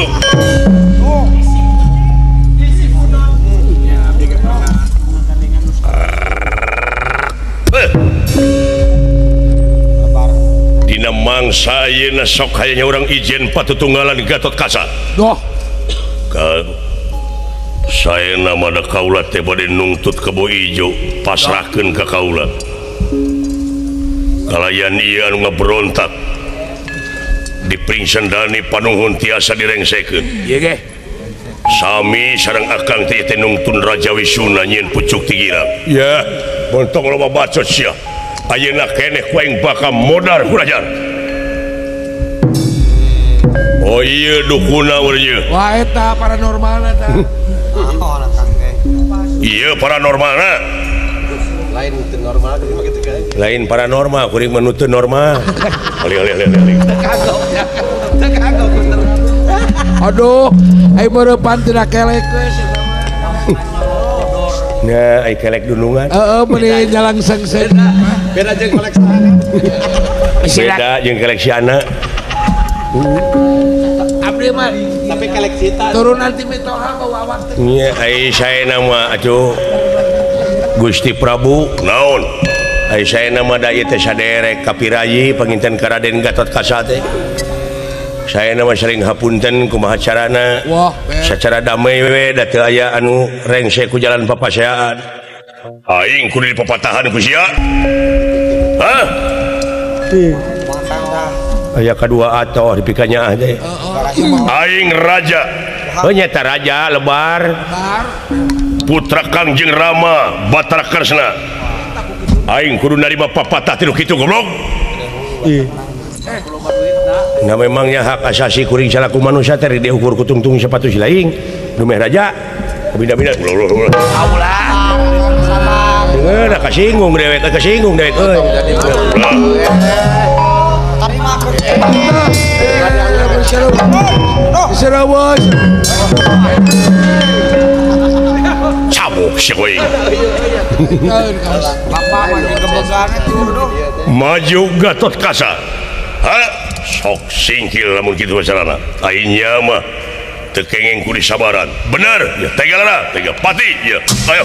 Dina mangsa ayeuna sok hayang urang ijen patutunggalan Gatot Kaca.
Doh.
Kang saya nama da kaula teh bade nungtut kebo ijo pasrahkeun ka kaula. Kalayan ieu anu ngaberontak dipringsen-dani panuhun tiasa direngsekeun.
Ieu ge.
Sami sareng akang teh teh nungtun Raja Wisuna nyieun pucuk tigirang. Ya, bontong loba bacot sia. Ayeuna keneh ku aing bakal modar ku raja. Oh iya dukuna ieu.
Wah eta paranormalna ta.
Iya paranormalna.
Lain teu normal kuring mah kitu kan.
Lain paranormal kuring mah nu teu normal. Alih alih alih alih.
Teu kagok. Teu kagok.
Aduh, ai meurepan tina kelek we.
Nah, ai kelek dunungan.
Heeh, meuni nyalang sengseng.
Beda jeung kelek saha.
Beda jeung kelek siana.
Abdi mah
tapi kelek cita.
Turunan ti mitoha bawa awak teh.
Nya ai saena mah atuh Gusti Prabu naon? Ai saena mah da ieu teh saderek kapirayi panginten ka Raden Gatot Kaca teh. Saena mah sering hapunten kumaha carana.
Wah,
sacara damai we da teu aya anu rengse ku jalan papaseaan. Aing kudu dipapatahan ku sia. Hah? Aya kadua atoh dipikanya teh. Aing raja. Heuh nyata raja lebar. Putra Kangjeng Rama Batara Kresna. Aing kudu narima papatah ti nu kitu goblok. Nah memangnya hak asasi kuring salaku manusia teh diukur ku tungtung sepatu si laing. Nu meh raja. Bina-bina ulah. Deungeun da kasinggung dewek, kasinggung dewek euy. Cabuk si kuing. Maju Gatot Kaca. Ha? Sok singkil lamun kitu carana. Aing mah teu kenging ku disabaran. Bener, ya tega lara, tega pati ya. Ayo. Ayo.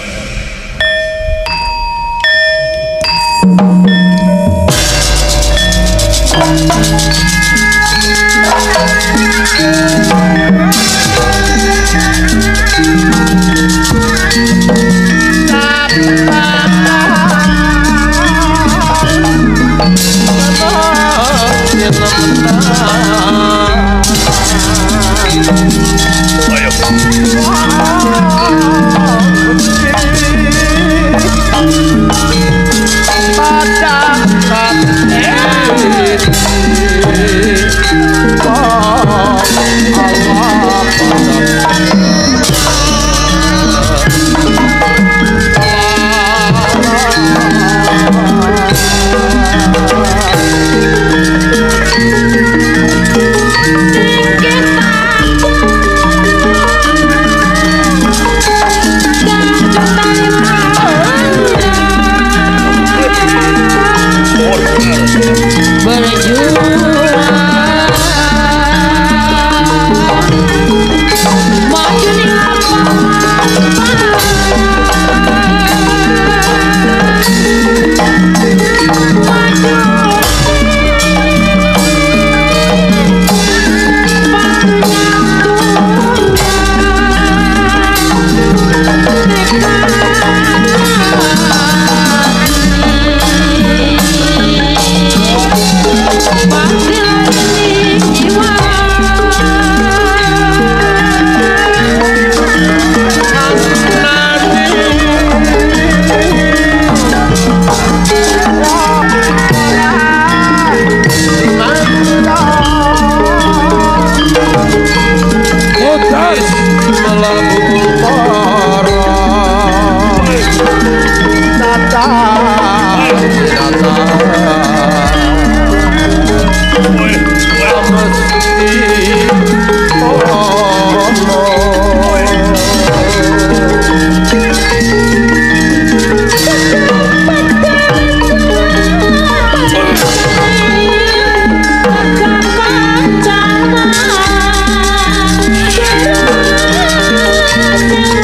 Thank you.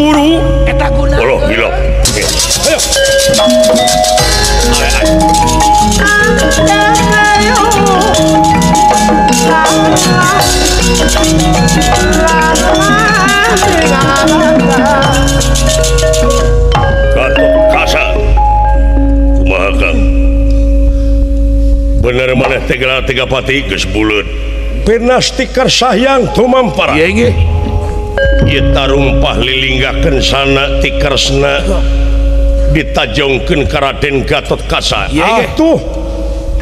Kaburu
eta guna.
Allah hilap. Ayo. Gatot Kaca. Kumaha Kang? Bener maneh teh gelar tiga pati geus buleut. Pinastikar sahyang tumampara.
Ieu nggih.
Ieu tarumpah lilinggakeun sana tikersna ditajongkeun ka Raden Gatot Kaca. Atuh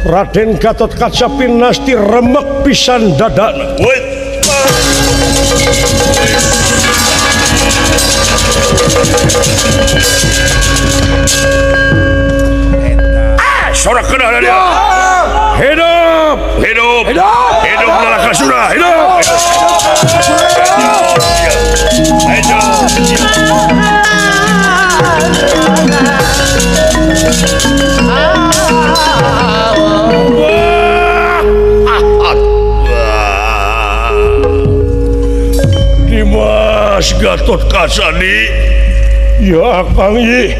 Raden Gatot Kaca pinasti remek pisan dadana. Ah, sorak kena dia. Hidup, hidup, hidup Narakasura, hidup. Hidup. Dimas Gatot Kaca di ya Kang Yi.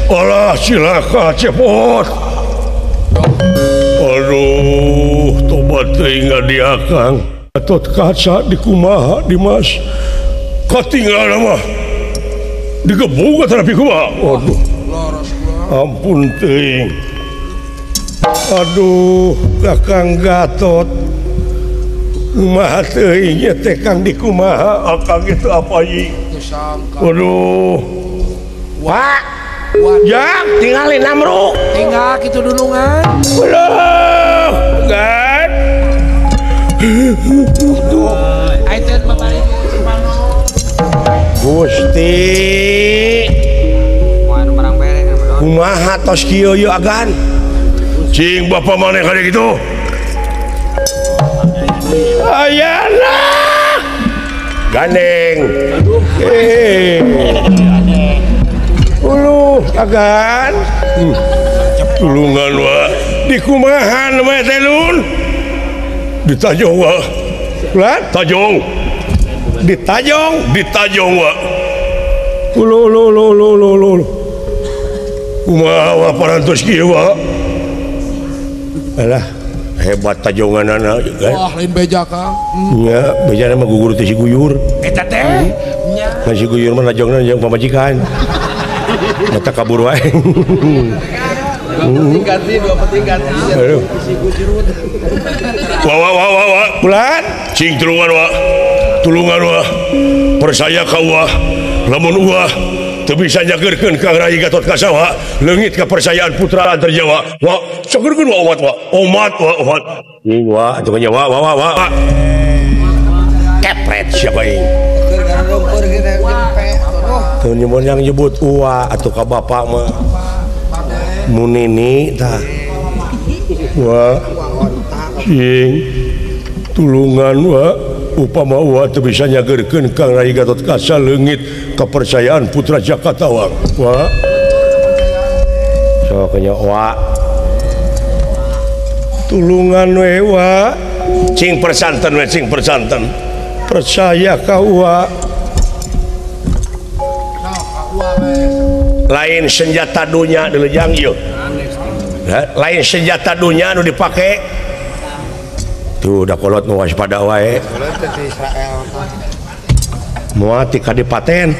Alah cilaka cepot. Aduh, tobat teuing di Akang. Gatot Kaca di kumaha Dimas. Katinggalan mah digebug terapi kumaha. Aduh. Ampun teuing. Aduh, Kakang Gatot. Kumaha teuing ieu teh Kang di kumaha Akang itu apa ieu? Aduh.
Wah.
Ya, tinggalin amru.
Tinggal kitu dunungan.
Ulah, kan.
Aiten babari
Gusti. Kumaha tos kieu ieu agan? Cing bapa maneh kali kitu. Ayana. Gandeng. Uluh agan. Tulungan wa dikumahan we teh lun. Ditajong wa. Lah tajong. Ditajong, ditajong wa. Uluh uluh uluh uluh uluh. Kumaha wa parantos kieu wa. Alah, hebat tajonganana kan.
Wah, lain beja Kang.
Nya, bejana mah gugur teh si guyur.
Eta teh. Nya.
Si guyur mah najongna jeung pamajikan. Mata kabur wae.
Ganti dua peti ganti.
Wah wah wah wah wah. Bulan cing tulungan wah. Tulungan wah. Percaya ka wah. Lamun wah teu bisa nyageurkeun ka Rai Gatot Kaca wah. Leungit kepercayaan putra Antarjawa. Wah, cageurkeun wah omat wah. Omat wah omat. Ing wah atuh nya wah wah wah. Kepret siapa ini? Tuh nyebut yang nyebut uwa atau ka bapak mah munini tah wah cing tulungan wa upama wa teu bisa nyageurkeun Kang Rai Gatot Kaca leungit kepercayaan putra Jakatawang wa sok nya wa tulungan we wa cing persanten we cing persanten percaya ka wa. Lain senjata dunya dilejang ieu. Lain senjata dunya nu dipake. Tuh da kolot nu waspada wae. Moal ti kadipaten.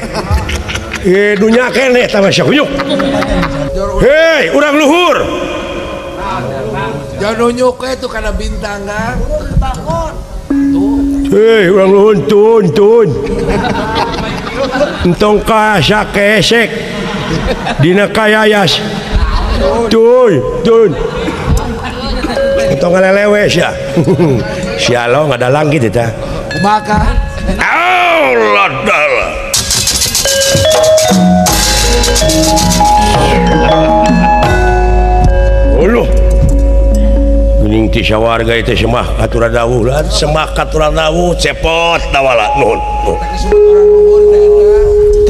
Dunya keneh tah mah hunyuk. Hei, urang luhur.
Jangan nunjuk we tuh kana bintang Kang.
Hei, urang luhur tun tun. Entong ka kesek dina kayayas tun tun entong ngalelewes ya sialo ngadalang gitu tah
kumaha
Allah dalah uluh geuning ti sawarga itu semah katura dawuh lah semah katura dawuh cepot tawala nuhun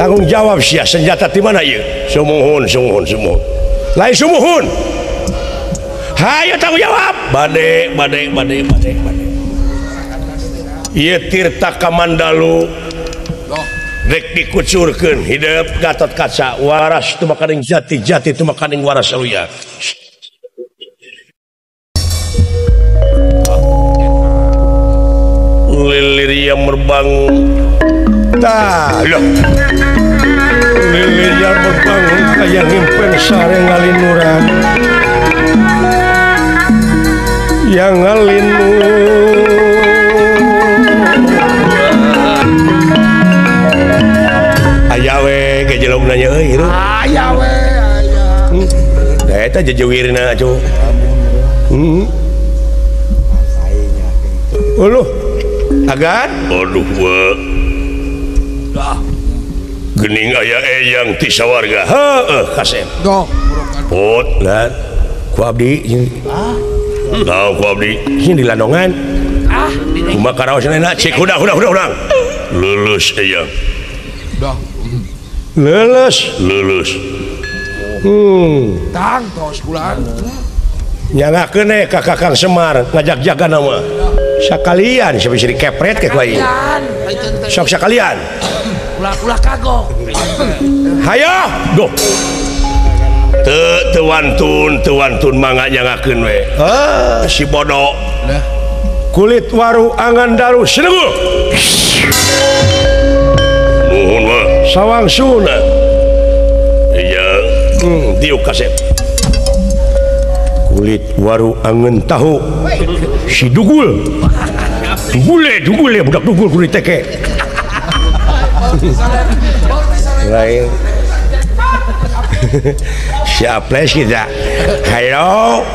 tanggung jawab sia senjata di mana ieu sumuhun sumuhun sumuhun lain sumuhun hayo tanggung jawab bade bade bade bade bade ieu Tirta Kamandalu Rek dikucurkeun hidup Gatot Kaca waras tumakaning jati jati tumakaning waras aluya. Lilir yang merbangun tah loh. Lilir yang merbangun kaya ngimpen sare ngalinuran yang ngalinur aya we gejelog nanya euy hirup
aya we aya
da eta jejewirna atuh Uluh agan aduh we gening aya eyang ti sawarga heueuh kasep
doh
pot lan ku abdi ah ku abdi sini di landongan
ah
kumaha karaosna cik udah urang lulus eyang
doh
lulus lulus
tang tos bulan
nyangakeun we ka Kakang Semar ngajak jaga nama sakalian siapa bisa dikepret ke ku aing sok sakalian
ulah-ulah kagok
hayo duh teu wantun mangga nyangakeun we ah si bodoh kulit waru angan daru senengul nuhun we sawang suna iya diuk kasep kulit waru angen tahu si dugul dugule budak dugul kulit teke lain si Aples kita halo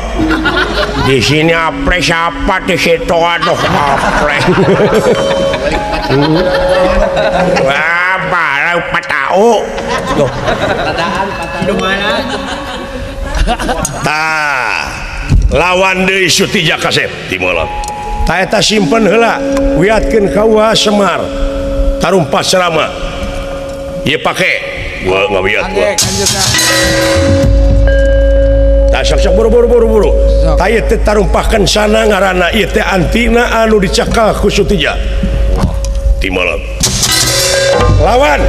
di sini Aples apa di situ aduh Aples apa lupa tahu tah lawan deui Sutija kasep ti malam ta eta simpen heula wiatkeun ka Uwa Semar tarumpas serama ieu pake gua ngawiat gua tah sok-sok buru-buru tah ieu teh tarumpahkeun sana ngaranna ieu teh antina anu dicekal ku Sutija ti malam lawan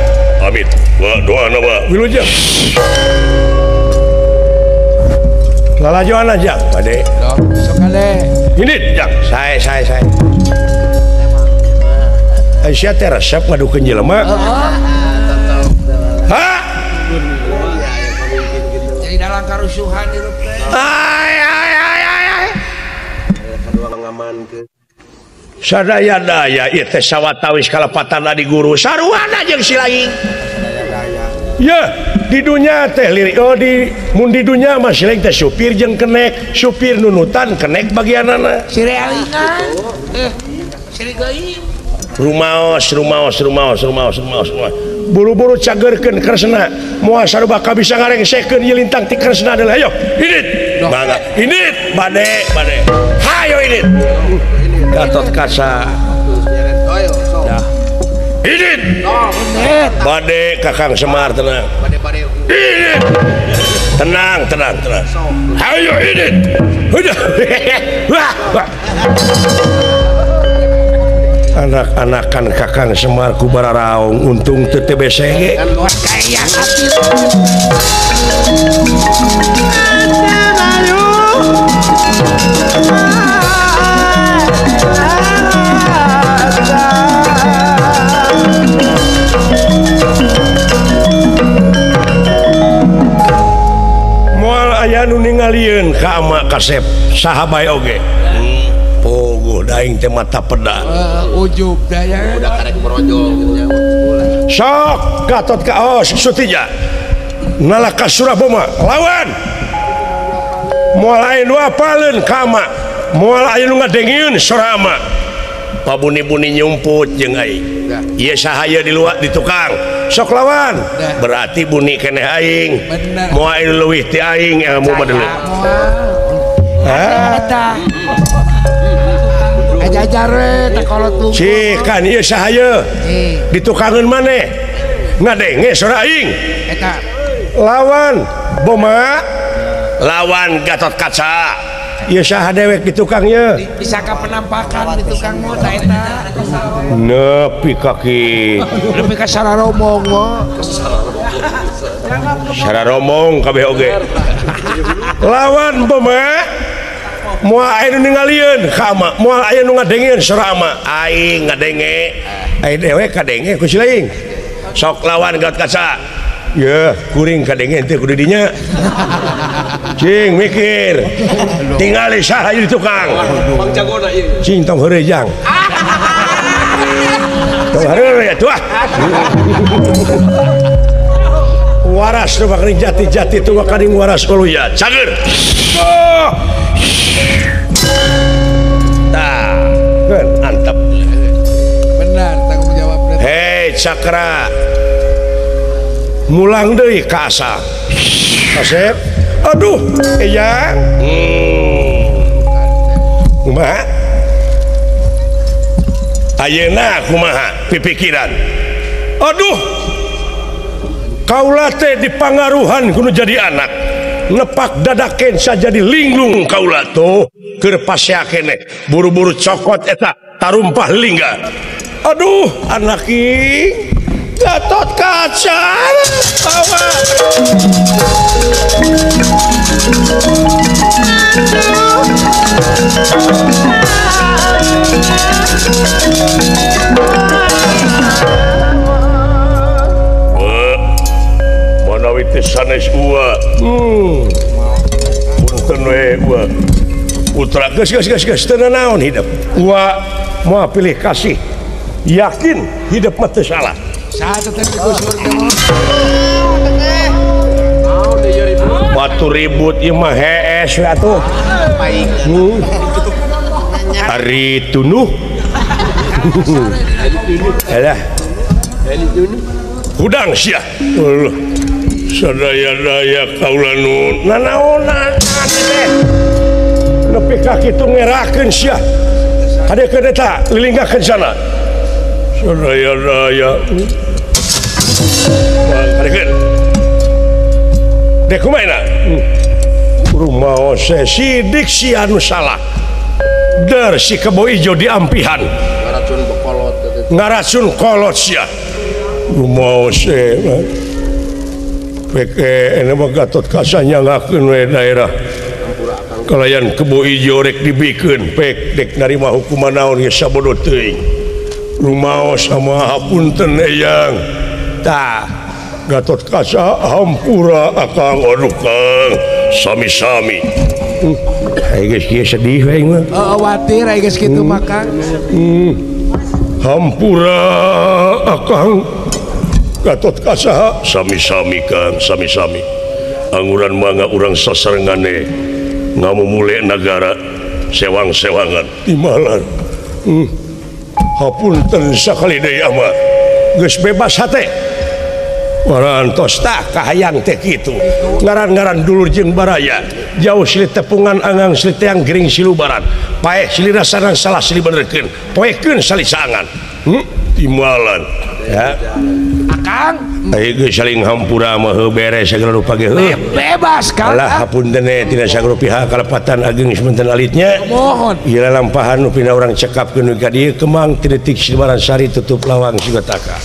amit gua doana wa wilujeng lalajoan aja bade
sok kade
ini jang saya Aisyah teh resep ngadukeun jelema ha
jadi dalam karusuhan hirup teh
ay ay ay ay sadaya daya ieu teh sawatawis kalepatan adi guru saruana jeung si laing ya di dunia teh lirik oh di mun di dunia mah si laing teh supir jeung kenek supir nunutan kenek bagianana
si realingan si geuing
rumaos buru-buru cagerkeun kresna moal sarua ka bisa ngarengsekeun ieu lintang ti kresna deui ayo indit mangga indit bade hayo indit Gatot Kaca indit bade Kakang Semar tenang indit tenang hayo indit udah anak-anakan Kakang Semar ku bararaung untung teu teu BCG moal aya nu ningalieun ka ama kasep saha bae oge puguh daing teh mata peda
ujub daya
udah karek merojol gitu nya
sok Gatot Kaos Sutija nalaka Suraboma lawan moal aya nu apaleun ka ama moal aya nu ngadengieun sorama pabuni-buni nyumput jeung aing ieu saha ieu di luar di tukang sok lawan berarti buni keneh aing moal aya nu leuwih ti aing ilmu mah deuleu
eta ajar we teh kolot lungkur
cih kan ieu saha ieu ditukangeun maneh ngadenge sora aing
eta
lawan Boma lawan Gatot Kaca Ieu saha dewek di tukang ye?
Bisa ka penampakan di tukang mah ta eta.
Nepi ka ki.
Nepi ka sararomong mah.
Sararomong kabeh oge. Lawan pema moal aya nu ningalieun ka ama, moal aya nu ngadengeun sora ama. Aing ngadenge. Aing dewek kadenge ku si laing. Sok lawan Gatot Kaca. Yeuh, kuring kadenge teh kudu dinya. Cing mikir. Tingali saha ieu di tukang.
Mang jagona ieu.
Cing tong heureuy jang. Tong heureuy atuh ah. Waras nu bakaring jati-jati tu bakaring waras uluya. Cager. Oh. Tah, keun antep.
Benar tanggung jawab.
Hei Cakra. Mulang deui ka asa. Kasep. Aduh, eyang. Kumaha? Ayeuna kumaha pipikiran? Aduh. Kaula teh dipangaruhan kudu jadi anak. Nepak dadaken sajadi linglung kaula tuh keur pasea keneh. Buru-buru cokot eta tarumpah lingga. Aduh, anak ing. Gatot Kaca bawa. Manawi teh sanes ua. Punten we ua. Putra geus geus geus geus teu naon hidup. Ua moal pilih kasih. Yakin hidup mah teu salah. Batu ribut ieu mah hees we atuh. Ari tunuh. Alah. Hudang sia. Sadaya-daya kaula nun. Nanaonan teh. Nepi ka kitu ngerakeun sia. Hadekeun eta lilinggakeun sana. Sadaya-daya. Hadekeun. Dek kumaha? Rumaos sidik si anu salah. Der si kebo ijo diampihan.
Ngaracun kolot.
Ngaracun kolot sia. Rumaos peke ene mah Gatot Kaca nyangakeun we daerah. Kalayan kebo ijo rek dibikeun pek dek narima hukuman naon geus sabodo teuing. Rumaos sama hapunten eyang. Tah Gatot Kaca hampura akang aduh kang sami-sami. Aing geus kieu sedih we aing mah.
Heeh watir aing geus kitu mah Kang.
Hampura akang Gatot Kaca sami-sami Kang sami-sami. Anguran mangga urang sasarengane ngamumule nagara sewang-sewangan timalan. Hapunten sakali deui ama. Geus bebas hate. Warantos tah kahayang teh kitu. Ngaran-ngaran dulur jeung baraya. Jauh silih tepungan angang silih teang gering silubaran. Paeh silih rasanan salah silih benerkeun. Poekeun salih saangan. Timalan. Ya.
Akang.
Ayo geus saling hampura mah heuh beres sagala rupa ge heuh.
Bebas Kang.
Alah hapunten tina sagala pihak kalepatan ageng semunten alitnya.
Mohon.
Ieu lalampahan nu pina urang cekapkeun ka dieu kemang ti detik silubaran sari tutup lawang sigataka.